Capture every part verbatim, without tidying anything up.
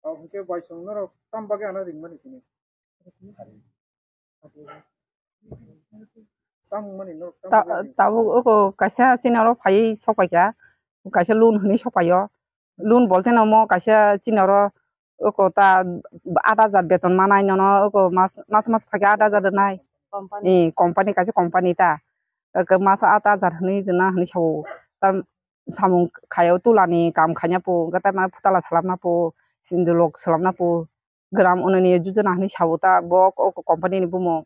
O hwnkhe bai chwng norok tam bagwi ano ringmani sini? Tam wngmani norok tam Ta-, bagwi ring? Tabuk oko kaisa chini oro phaiwi sokpaikha, kaisa loan hwnwi sokpaio. Loan bolte no omo kaisa chini oro oko ta aat hajar beton manai nono oko mas, mas mas phaikhe aat hajar rwnai. Company. Ee, company kaisa company ta. Oko maso aat hajar hwnwi rwna hwnwi sao. Tam samung khaio, tulani kam khaina po, hwnkhe tamani phutala swlamna po, sindulok swlamna po, gram unani yojana hwnwi sao ta, bo o company ni bumung.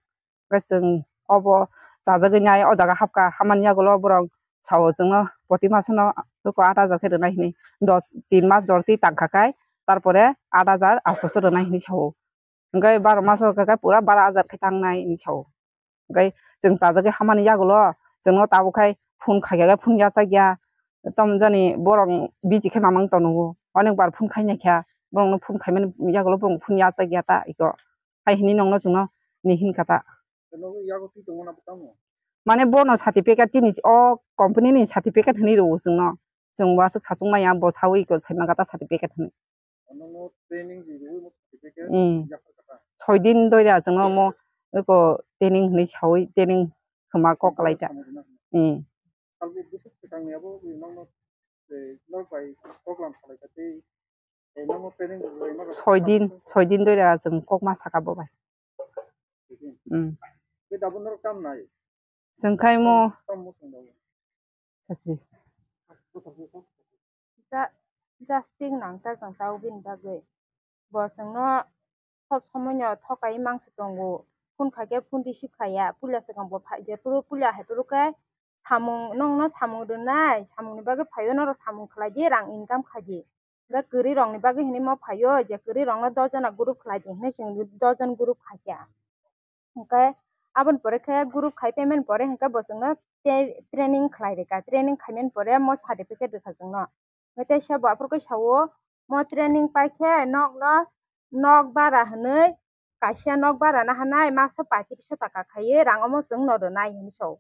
Hwnkhe chwng obo chajagwi nai o jaga hapkha, hamani yagulo borok sao chwngno poti masono oko aat hajar khe rwnai hwnwi, dos, tin mas jorti tangkha khai, tarpore aat hajar astoso rwnai hwnwi sao. Hwnkhe baro maso hwnkhe pura bara hajar khe tangnai hinwi sao. Hwnkhe chwng chajagwi hamani yagulo chwngno tabuk khai phone khaikhe phone yachakya. Tamjani borok busy khe mamang tongo. Onek bar phone khainaikha, borokno phone khaimani yagulo borok phone yachakya ta iko. Hai hinwi nongno chwngno ni hinkha ta. Mane bono certificate chini o company ni certificate hinwi rwo chwngno. Chwng bo aswk sachung maya bo sawi iko saimaka ta certificate hinwi. Nono training di rwi mo certificate. Mm. Yapar kata. Soi din doira chwngno mo eko training hinwi sawi training khwma kok kalai ta. Samung rwna hwnwi. Mm. Salbo bwswk swkangni abo wi nono, eh, nok bai program khalai kha tei, eh, nono training rwlai ma. Soi din, soi din doira chwng kokma saka bo bai. Soi din. Mm. Tei dabo norok tam nai? Chwng khai mo. Tam, tam mo chwng dabo. Sasi. Ja-, jasting nang ta chwng ta bini bagwi. Bo chwngno sob somoino thokai mangsi tongo. Phone khaikhe phone receive khaiya. Puila swkang bo phai, jephuru puila haiphuru khe samung, nongno samung rwnai, samungni bagwi phaio, norok samung khlaidi, rang income khaidi. Hwnkhe kwrwi rokni bagwi hinwi mo phaio, je kwrwi rokno dos jona group khlaidi hinwi chwng dos jon group khaikha. Hwnkhe aboni pore khe group khai phaimani pore hwnkhe bo chwngno te-, training khlai rwkha, training khaimani pore mo certificate rwkha chwngno. Hwnkhe teisa bo aphuru khe sao, mo training paikhe nokno, nok bara hwnwi kaisa nok bara naharnai maso paitris taka khaiwi rang omo chwngno rwnai hinwi sao.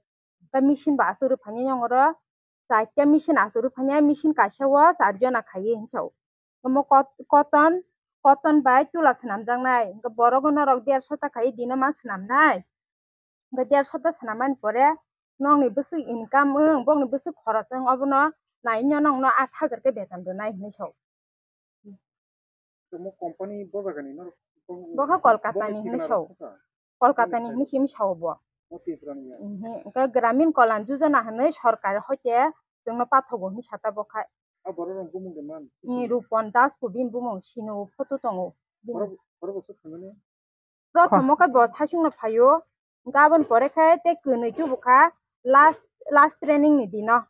Tei machine bo achuk rwphani yong oro, chaita machine achuk rwphani, machine kaisa o char jona khaiwi hinwi sao. Omo kot-, cotton, cotton bai tula swnamjaknai, hwnkhe borok norok derso ta khaiwi dino ma swnamnai. Hwnkhe derso ta swnamani pore nokni bwswk income wng, bokni bwswk khoroch wng, obono naino nokno aat hajar khe beton rwnai hinwi sao. Omo company bo jagani norok? Bo khe Kolkata ni hinwi sao. Kolkata ni hinwi simi sao bo. Hwnkhe Gramin Kalyan Yojana hinwi sorkar hoite chwngno pathogo hinwi sata bo khai. Rupon Das bo bini bumung sino photo tongo. Prothom o khe bo saichung no phaio, hwnkhe aboni pore khe tei kwnwi tubu kha last, last training ni dino.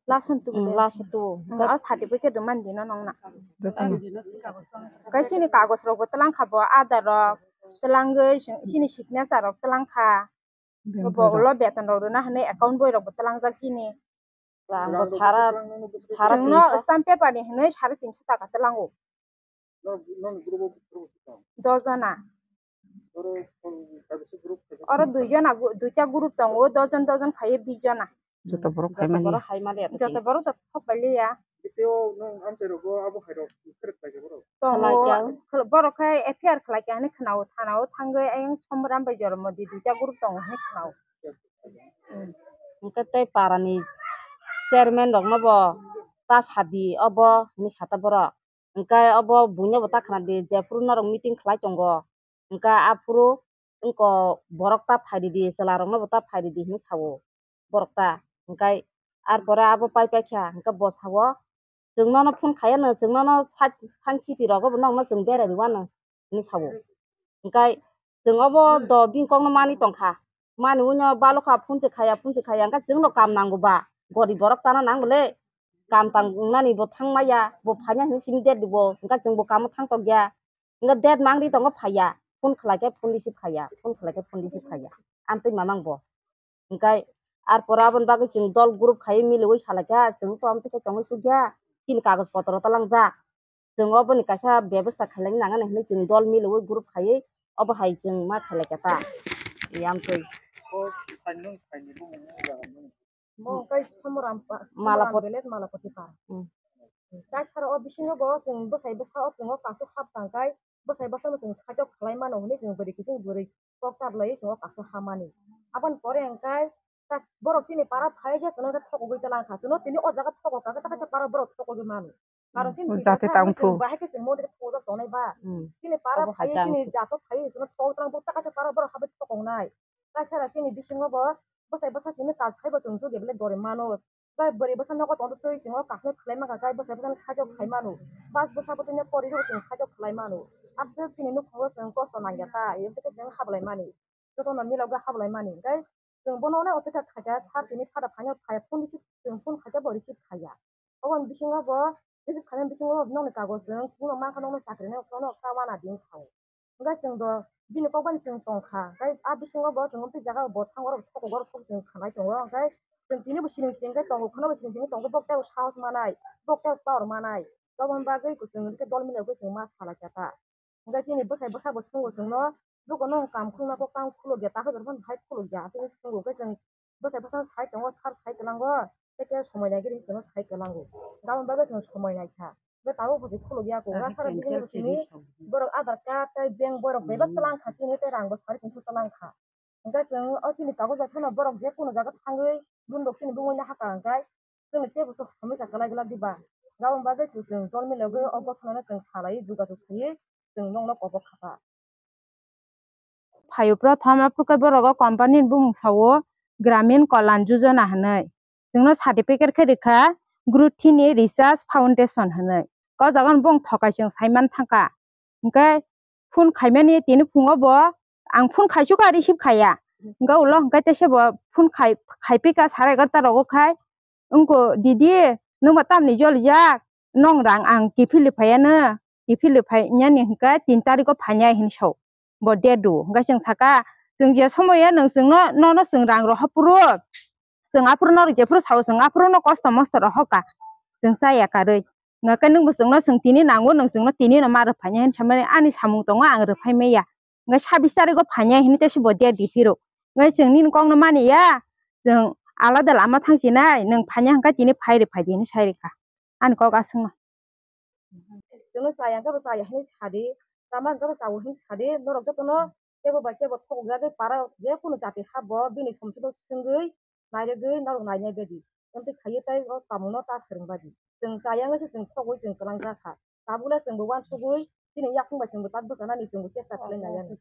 Last on tubu de. Last on tubu. O certificate rwmani dino nongna. Hwnkhe chini kagoj rok bo twlang kha bo, Aadhaar rok twlangwi chini signature rok twlang kha. Bo ulo beton rok rwna hinwi account boi rok bo twlangjak chini. Sara, sara chwngno stamp paper ni hinwi sare tinso taka twlango. Dos jona. Oro dui jona, duita group tongo, dos jon, dos jon khaiwi bis jona. Joto borok hai mani. Joto borok joto sok pai liya. Tongo, borok khe F I R khlai kha hinwi khwnao, thana o thangwi ayang Somram bai Jorom Modi duita group tongo hinwi khwnao. Hwnkhe tei parani chairman rokno bo ta sadi obo hinwi sata borok. Hwnkhe obo buino bo ta khna di, jephuru norok meeting khlai tongo, hwnkhe aphuru wngko borok ta phai ridi, chwla rokno bo ta phai ridi hinwi sao borok ta. Hwnkhe arpore abo pai paikha, hwnkhe bo sao, "Chwng nono phone khaiya no, chwng nono sa-, sain city rogo bo nokno chwng berai rwmano," hinwi sao. Hwnkhe chwng obo do bini kokno manwi tongkha. Mani uino balokha phunche khaya, phunche khaya, hwnkhe chwngno kam nango ba, gorib borok chana nang bole, kam tang wngnani bo thang maya, bo phaina hinwi simi date dibo, hwnkhe chwngbo kamo thang tokya, hwnkhe date mangri tongo phaiya, phone khlaikhe phone receive khaiya, phone khlaikhe phone receive khaiya, amtwi mamang bo. Hwnkhe arpore aboni bagwi chwng dol group khaiwi miliwi salaikha, chwng to amtwi khe tongwi chukya, chini kagoj potro talangjak. Chwng oboni kaisa bebosta khailai nangani hinwi chwng dol miliwi group khaiwi obo hai chwng ma khailaikhata. Yamtwi. Bo khe Somoram pa-, Malapot- Somoram village, Malapoti para. Hmm. Kaisa o bisingo bo chwng bwsai bwsa o chwng o kasu hap tangkai, bwsai bwsa no chwng saichok khlai mano hwnwi chwng bwrwi kiching bwrwi kok chaplai chwng o kasu hamani. Aboni pore hwnkhe ta-, borok chini para phai je chwngno khe thokogwi twlang kha. Chwngno tini o jaga thokok kha, ta kaisa para borok thokogwi mano. Karon chini jate tang thu. Bahai khe chwng mode thokjak tongnai ba. Chini para phai chini jato phai chwngno thok twlang bo ta kaisa para borok habai thokoknai. Kaisa ra chini bisingo bo bwsai bwsa chini kaj khai bo chwng jugya belai dori mano. Bai bwrwi bwsa nogo tongtwi twi chwng o kasno khlai mankha, kai bwsai bwsano saichok khlai mano. Bus bwsa bo tini pori rw chwng saichok khlai mano. Abse chini nukhungo chwng kosto nangya ta, ebtwi khe chwng hablai mani. Jotono milok hablai mani. Kai chwng bono ono opeka khaikha, sir tini phada phaino phai phone receive, chwng phone khaikha bo receive khaiya. Oboni bisingo bo receive khainani bisingo nokni kago chwng kuno mankha nokno chakri nai, nono ta wana din sao. Hwnkhe chwng do bini kok bai chwng tongkha, hwnkhe a bisingo bo chwng tei jaga bo thang oro thok oro thok chwng khanai tongo, hwnkhe chwng tini bo siring siring khe tongo, kheno bo siring siring tongo, bok tei sahos manai, bok tei power manai, toboni bagwi chwng hwnkhe dol mili rok chwng ma salai kha ta. Hwnkhe chini bwsai bwsa bo chwng bo chwngno, "Joto nwng kam khulna kok tang khulukya, ta khe joto phano hai khulukya," tei chwng bo khe chwng bwsai bwsano sai tongo, sir sai kwlango, tei khe somoi nai gini chwngno sai kwlango. Aboni bagwi chwng somoi nai kha. Hwnkhe tabuk bo se khuluk ya kung, asara bini simi borok Aadhaar card tei bank borok bebak twlang kha chini tei rang bo sari tongsa twlang kha. Hwnkhe chwng o chini kagoj bai phano borok je kunu jaga thangwi bundok chini bumui no hakha hwnkhe chwngno teibo somisa kwlai glak diba. Aboni bagwi chwng dol milogwi o gothono chwng salai jogajog khaiwi chwng nokno kobok kha ta. Phaio prothom, aphuru khe borok o company ni bumung sao Gramin Kalyan Yojana hinwi. Chwngno certificate khe rwkha Growth ni Research Foundation hinwi. O jaga no bong thokai chwng saiman thangkha. Hwnkhe phone khaimani tini phungo bo ang phone khaisukha receive khaiya. Hwnkhe ulo hwnkhe teisa bo phone khai, khaipikha sare egarota rogo khai. Wngkha, "Didi, nwng ba tamni jolijak? Nwng rang ang kiphilwi phaiya nw, kiphilwi phaiya ni hwnkhe tin tarikgo phainai," hinwi sao. Bo date rw. Hwnkhe chwng saka, "Chwng je somoio nwng chwngno, nono chwng rang rohor phuru, chwng aphuru norok jephuru sao, chwng aphuru no kosto mosto rohor kha, chwng chaya karwi. Hwnkhe nwngbo chwngno chwng tini nango, nwng chwngno tini no ma rwphainai," hinwi samani ani samung tongo, ang rwphai maya. Hwnkhe sabis tarikgo phainai hinwi teisa bo date riphiro. Hwnkhe chwng nini kokno mani ya, chwng alada lama thangsinai, nwng phainai hwnkhe tini phai rwphai di hinwi sai rwkha ani kok aswkno. Chwngno chaya hwnkhe bo chaya hinwi sadi, chama hwnkhe bo chaui hinwi sadi, norok jotono teibo bai teibo thokjagwi para je kunu jati ha bo bini somsokno swngwi nairwgwi norok nainai badi. Amtwi khaiwi tei o kamungno ta swrwng badi. Chwng chaya wngwi se chwng thogwi chwng kwlangjak kha. Tabukle chwngbo uansugwi chini yakung bai chwngbo tak bwchanani chwngbo chesta khlai nai.